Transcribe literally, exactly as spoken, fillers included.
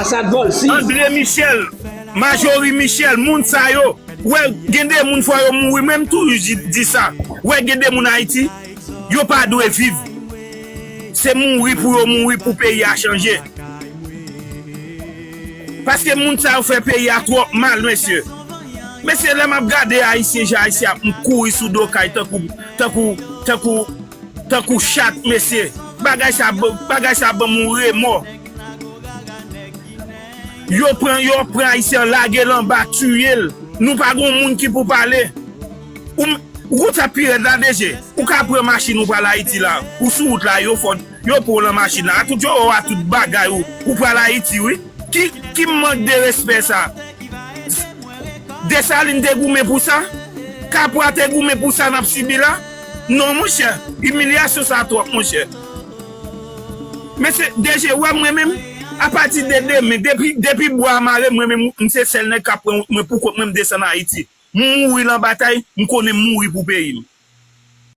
Asad Volcy. André Michel, Majorie Michel, moun sa yo. Wè, gen de moun fò yo mouri, menm toujou di, di sa. Wè, gen de moun Ayiti, yo pa dwe viv. Se mouri pou yo mouri pou peyi a chanje. Paske moun sa yo fè peyi a twòp mal, mesye. Mesye, lè m ap gade Ayisyen, jan Ayisyen ap kouri sou do kay tankou, tankou, tankou, tankou chat, mesye. Bagay sa, bagay sa ban m yon remò. Yo pran, yo pran Ayisyen an, lage l anba, tiye l. Nou pa gon moun ki pou pale. Ou, wout sa pi rèd la, D G. Ou ka pran machin ou pral Ayiti la. Ou sou wout la, yo fò, yo pran w nan machin la. Atout yo wè w a tout bagay ou. Ou pral Ayiti, wi. Ki, ki mank de respè sa? Desalin te goumen pou sa? Kapwa te goumen pou sa n ap sibi la? Non, monchè. Imilyasyon sa twòp, monchè. Mesye, D G, wè mwen menm, apati de demen, depi, depi bwa a mare, mwen menm, m se sèl nèg k ap pran wout mwen pou kont mwen, m desann Ayiti. M mouri nan batay, m konnen m mouri pou peyi m.